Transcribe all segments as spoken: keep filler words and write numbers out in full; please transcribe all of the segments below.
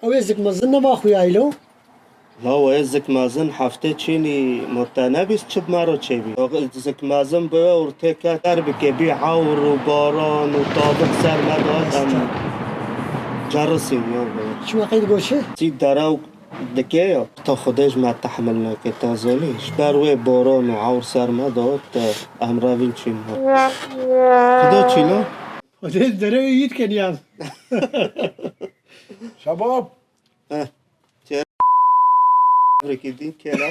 Ew ê zik mezin nema xuya îlo? Lawo, ez zik mezin hefte çînî murte nebîst çi bi me re çêbî. Zik mezin bi we ortê ke ter bike bî hewr û baran û tabik ser me de em cerisîn ya. Çi weqî digoşi? Sî derew dike ya. Ta Xwedê ji me tehmil neke, te zanî. Ji ber wê baran û hewr ser me de te em revîn çîn. Xwedê çî lo? Xwedê derewê yî dikin ya. Şebab. Heh. Çe-, Brekî din kela.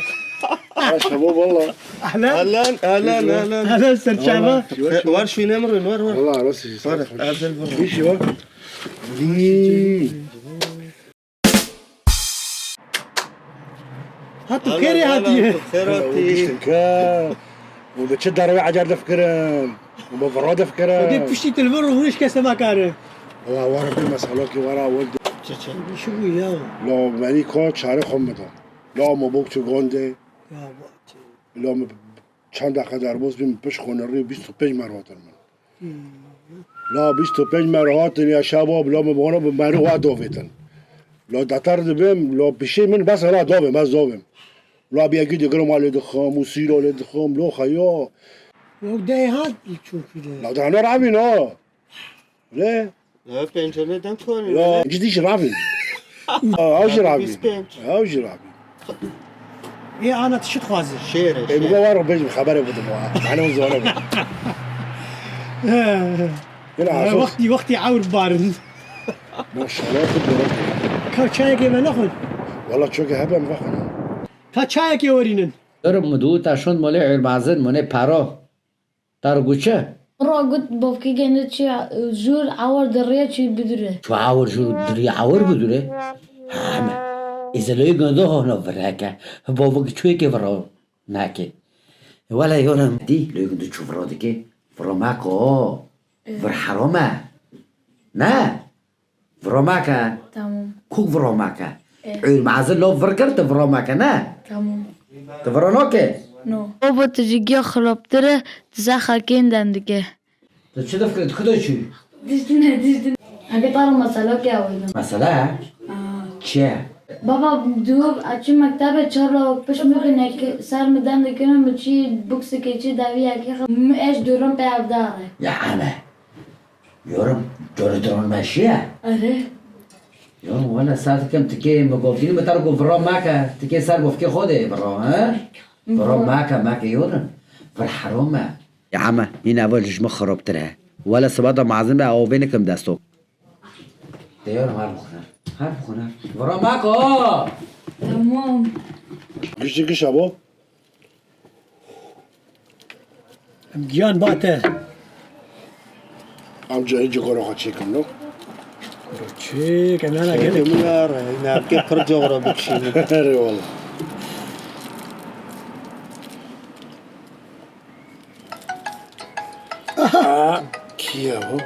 Ha, şebab valla. Ehlen. Ehlen, ehlen, ehlen. Ehlen serçava. Valla, şiva, şiva. War şûnê min rûn, war, war. Valla, rastî. War, ezel war. Hî şiva. Hî. Ha, tu xêrê hatî. Tu xêr hatî. Û diştin ke. Û bi çi dervê ecer difikirin? Û bi vira difikirin? Dê piştî televîzyon rûnişke sema kare. Wala wara bir mesalokî wara wol de. Çi çi? Çi bû ya? La menî ka çare xwe min da. La me bok çi gonde. Ya bak. La me çend deqe derbas bîm, piş xwe nirî bîst û pênc merwatir min. La bîst û pênc mer hatin ya şebab, la min vana bi meriwa dovêtin. La deter dibim, la pişê min bes hela dovêm, ez dovêm. La bi yekî digirim, alê dixim û sîra lê dixim, la xeya. Ew dey hat çûkî de. La dana rabîn ha. Ne? Ya pencere den koyun. Ya cidî jî rabîn. Ha, ew jî rabîn. Bîst pênc. Ew jî rabîn. Ê ana tu çi dixwazî? Şêr e, şêr. Ê, bi war bêjim xeberê bidim wa. Hani o zora bi. Yine asas. Wextî, wextî ewr barin. Maşallah, tu doğru. Ka çayekê me nexwin? Valla çoke hebe mi vexwin. Ka çayekê werînin. Dur mudu ta şund mole ur mazin mone paro. Tar guçe? Ra got bavkê gende çi jûr awar di rê çi bidure. Çu awar jûr di rê awar bidure? Ha, heme. Êze loyê gende hona vireke. Bavik çuyê ke vira nake. Wala yoran dî loyê gende çu vira dike. Vira mako. Vir herome. Ne? Viro make. Tamam. Kuk viro make? Eh. Ûr mazin lo vir kir, tu viro make, ne? Tamam. Tu viro noke? No. Baba, tu ji giya xirabtir e, tu zehakên dem dike. Tu çi difikirî, tu kudo çû? Diştine, diştine. Eke taro mesela ke awêne. Mesela? Aa. Çi ye? Baba, dû, a çi mektebe çar ro piş min bin ek ser min dem dikirin, min çi buksikê çi dawî yekê xwe, min eş durum pe evdare. Ya ame. Yorum, coro dron meşiye? Are. Yorum, wala sadikim tikê mi goftî mi tar ku vira make, tikê ser bofkê xo de vira, he? Vira make, make yorum. Vir herom e. Ya ama, yine ev ji mi xirobtir e. Wala siba da mazin be, avê nikim destok. De yorum, her bixune. Her bixune. Vira make o! Tamam. Güçlü güç abo. Em giyan ba te. Em carê cigora xwe çêkim, no? Çêk, em nana gelek. Çêkim ya re, navke pir cigora bikişînim. Erê wala. Aha! Kî ye bu?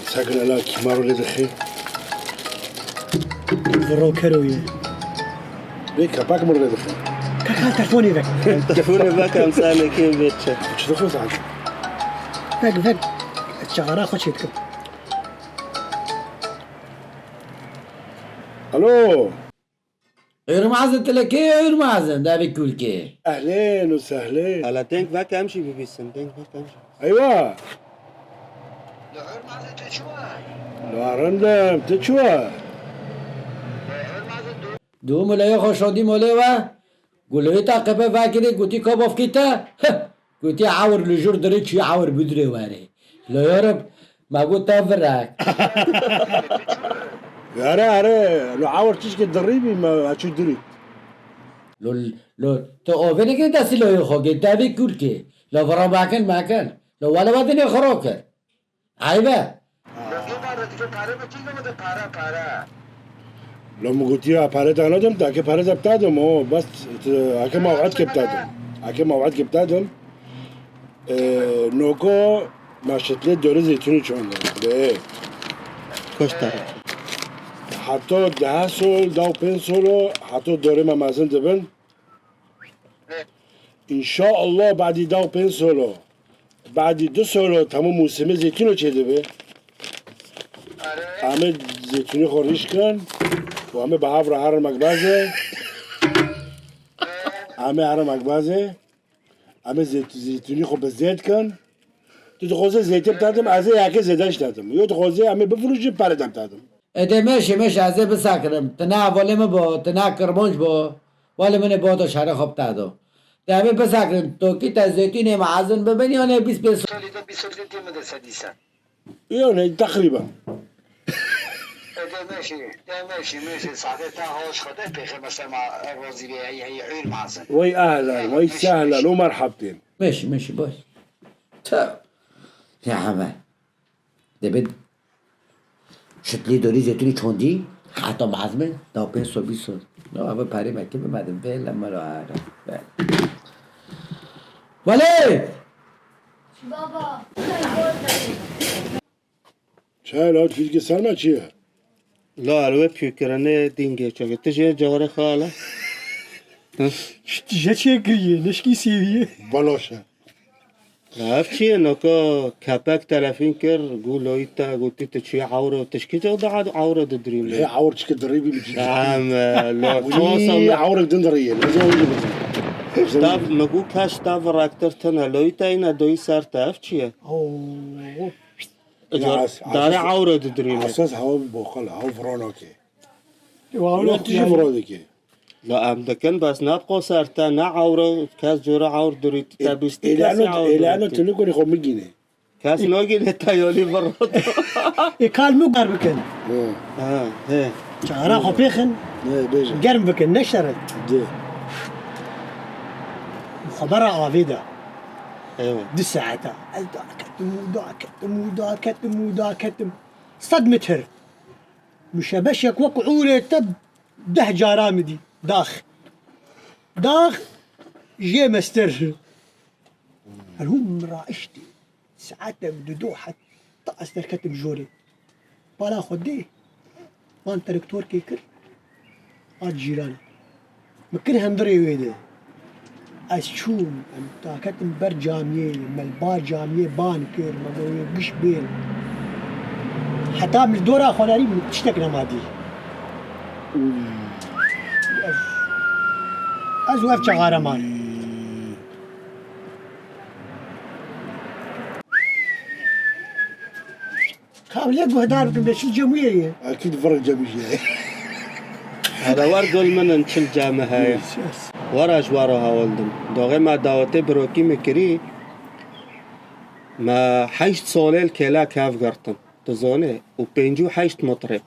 Sakin ala kîmaro lê dixê. Viro kero ye. Bê kapak min lê dixê. Kaka telefonê vek. Telefonê vek em sanekê vê çi. Çi dixwe zan? Vek vek. Çağara xwe çêdikim. Alo. Êrmazin, tu li kê ye Êrmazin, devê kûrkê? Ehlên û sehlên. Hala deng veke em jî bibîsin, deng veke em jî. Eywa. Li Êrmazin tu çi we? Li Arendem, tu çi we? Li Êrmazin tu. Dû mileyê xwe şandî molê we, gulê te qepe vekirî, gotî ka bavkî te? Heh! Gotî, "Ewir li jûr dirê çûyî, ewir bidurê werê." Lo yorim, me got, "Te virek." Ere, ere, lo ewir tişkê dirî bî, me, me çû dirî. Lo, lo, tu ovê nekê destî lo yê xwe kê, tevî kûr kê. Lo vira mekin, mekin. Lo wele we dinê xiro kir. Eyb e. Yekê pare dike pare mi çî dike pare, pare. Lo min gotiye pare te nadim, te eke pare te bitadim, o, bes, te, eke mew'id ke bitadim. Eke mew'id ke bitadim. E, noko me şitlê dorê zeytûnî çon de. De. Koşta. Heta deh sol, deh û pênc sol o, heta dorê me mezin dibin. Înşaallah badî deh û pênc solo, badî du solo temam mûsimê zeytûno çêdibe. Em ê zeytûnî xwe rîş kin û em ê bi hev re herin mekbazê. Em ê herin mekbazê. Em ê zeyt-, zeytûnî xwe bi zêt kin. Tu dixwazî zeytê bitatim, ez ê yekê zêde jî tatim. Yo dixwazî em ê bifirûşin, pere te bitatim. Ede meşe, meşe, ez ê bisekinim. Ti ne hevalê min bo, ti ne kirmanc bo. Wele min ê bo to şerê xwe bite do. Te bê bisekinim, tokî te zeytûnê mezin bibin, yanê bîst pênc salî de, bîst salî de tê min de sedî ser. Yani takriben. Ede meşe, de meşe, meşe, sade ta hoş xwe de pêxe mesela ma razî bê, hey, hey, hûr mezin. Wey ehlen, wey sehlen, û merhebtên. Meşe, meşe, baş. Ta. Ya heme. Debê şitlî dorî zeytûnî çondî, heta mezmê, da pênc so bîst so. Ya, ev perê me kê bimedim, vê le me lo ara. Vê. Welê! Baba. Çay la, tu dîkî ser me çi ye? La, el wê pîkirinê dîngê çeke. Tu jê cawre xala. Hı? Şt, je çê kiriye, neşkî sêviye. Baloşe. Ev çi ye? Noka kepek telefîn kir, gu loyî te, gotî tu çi ewro, tu şkî de da ewro didirî. Lê ewr çike dirî bî mi çi? Em, e, lo, Wî çosa me ewrek din dirî ye. Ne zaman wî bitin? Tav, me gu kes tav raktir tine, loyî te yine doyî ser te, ev çi ye? Oo. Car, dare ewro didirî. Esas hewa bi boqal, hewa vira nake. Hewa tijî vira dike. La em dikin, bes ne bi qo ser te, ne ewro, kes cora ewr dirî, te bîstî kesî ewr dirî. Êlano tu nikorî xwe migîne. Kes nagîne te yolî virot. Ê kal mû gar bikin. He. Ha, he. Çara xwe pêxin. He, bêje. Germ bikin, ne şer e. De. Xebera avê de. Eywa. Du saeta. Ez daketim û daketim û daketim û daketim. Sed metr. Muşebeşek wek ûrê te deh cara min dî. Dax. Dax jê mestir. Her hûn min raiştî. Saetek dido heta ez derketim jorê. Pala xwe dê. Van traktorkê kir. Hat cîranê. Min kir hundirê wê de. Ez çûm, em daketim ber camiyê, me li ba camiyê ban kir, me got wê giş bên. Heta min li dora xwe nerî, min tiştek nema dî. Ez, ez û ev çaxare man. Ka lê guhdar bikim, lê çi cemûyê ye? Akîd vir cemûyê ye. Hele wer gul min in çil cemi heye. Yes, yes. Wara ji wara hewldim. Doxê me dawetê birokî min kirî. Me heşt solê li kêlek hev girtin. Tu zonê, û pêncî û heşt mutrib.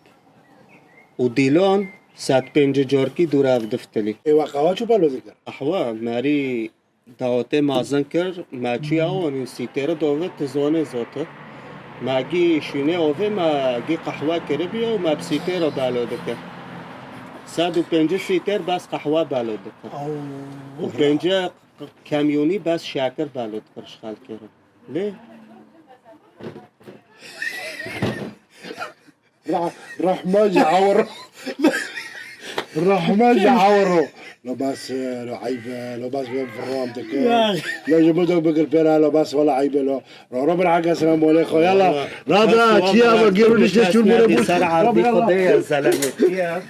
Û dîlon sed pêncî corkî dûr ev diftilî. Ê we qehwa çû balo dikir? Qehwa, merî Dawetê mezin kir, me çûye avonî sîtêre dovê, tu zonê zot e. Me gî şûnê ovê, me gî qehwe kiribiye û me bi sîtêre belo dike. Sed û pêncî sîtêr bes qehwe belo dike. Û pêncî kemyonî bes şekir belo dike ji xelkê re. Lê Reh-, rehme ji ewro. Rehme ji ewro. Lo bas, lo eyb e, lo bas wê viram dike. Ya. Lo ji min de bigir pêra, lo bas wala eyb e lo. Ro, ro, bir heke selam aleykum. Yalla. Valla. Rada, çiya, bas, bas, gêrû nişte çûl mure bû. Ser erdî Xwedê ye, zelemê. Ya.